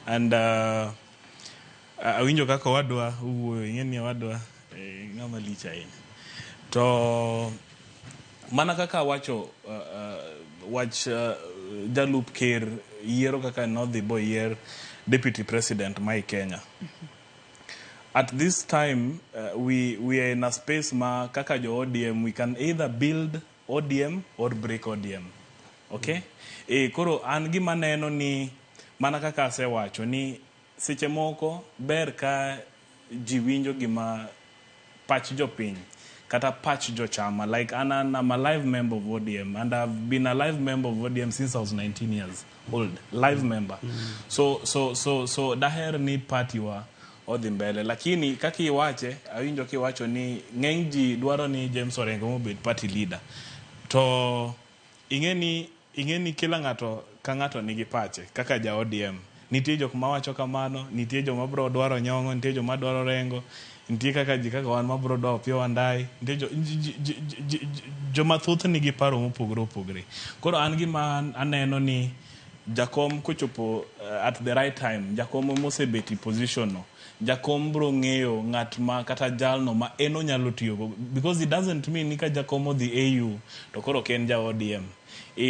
And awinjo kaka owadwa owuoyo, ing'e ni owadwa ng'ama lich ahinya. To mana kaka awacho wach jalup ker yiero kaka nodhi boyier deputy president ma i Kenya. At this time we are in a space ma kaka jo ODM we can either build ODM or break ODM. Okay? Koro an gima neno ni mana kaka asewacho ni seche moko ber ka ji winjo gima pach jopiny kata pach jochama. Like an, I'm a live member of ODM and I've been a live member of ODM since I was 19 years old. Live member. So daher ni party wa odhi mbele, lakini kaka iwache, awinjo kiwacho ni ng'eny ji dwaro ni James Orengo mobed party leader, to ing'e ni kila ng'ato ka ng'ato nigi pache. Kaka ja ODM nitie jok mawacho kamano, nitie joma bro dwaro Nyong'o, nitie joma dwaro Rengo, nitie kaka ji kaka wan mabro dwaro Opiyo Wandayi, nitie joma thoth nigi paro mopogore opogore. Koro an gima aneno ni jakom kochopo at the right time, jakom mosebet e position no, jakom bro ng'eyo ng'at ma kata jalno ma en onyalo tiyogo, because it doesn't mean ni ka jakom odhi AU to koro ok en ja ODM.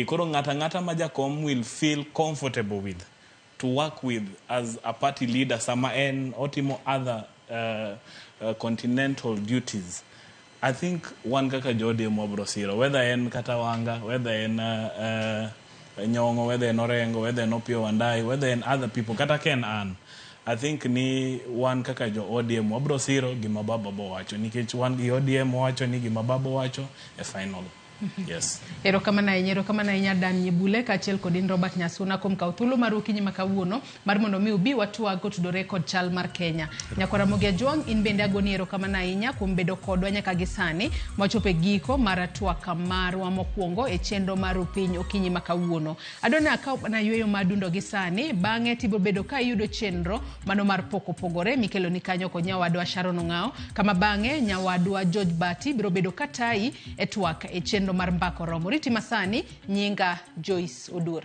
Koro ng'ata ang'ata ma jakom will feel comfortable with to work with as a party leader sama en otimo other continental duties, I think wan kaka jo ODM wabro siro, whether en kata Wanga, whether en Nyong'o, whether en Orengo, whether en Opiyo Wandayi, whether en other people, kata ka en an, I think ni wan kaka jo ODM wabro siro gima baba bowacho, nikech wan gi ODM wacho ni gima baba wacho e final. Yes. Erokamano ahinya, erokamano ahinya Dan Nyebule kaachiel kod in Robert Nyasuna kuom kawo thuolo mar okinyi ma kawuono mar mondo mi ubi watwag kotudore kod chal mar Kenya. Nyakwara Ramogi Ajwang', in bende agoni erokamano ahinya kuom bedo kodwa nyaka gi sani mwachopo e giko mar twak marwa mokwongo e chenro mar Piny okinyi ma kawuono. Adwa ni akaw mana yueyo mar dundo gi sani, bang'e tibiro bedo ka iyudo chenro mano mar pok opogore mikelo ni kanyo kod nyawadwa Sharon Ong'ao, kama bang'e nyawadwa George Bati biro bedo ka tayi e twak e chenro mar Mbaka Oromo. Riti masani, nyinga Joyce Odur.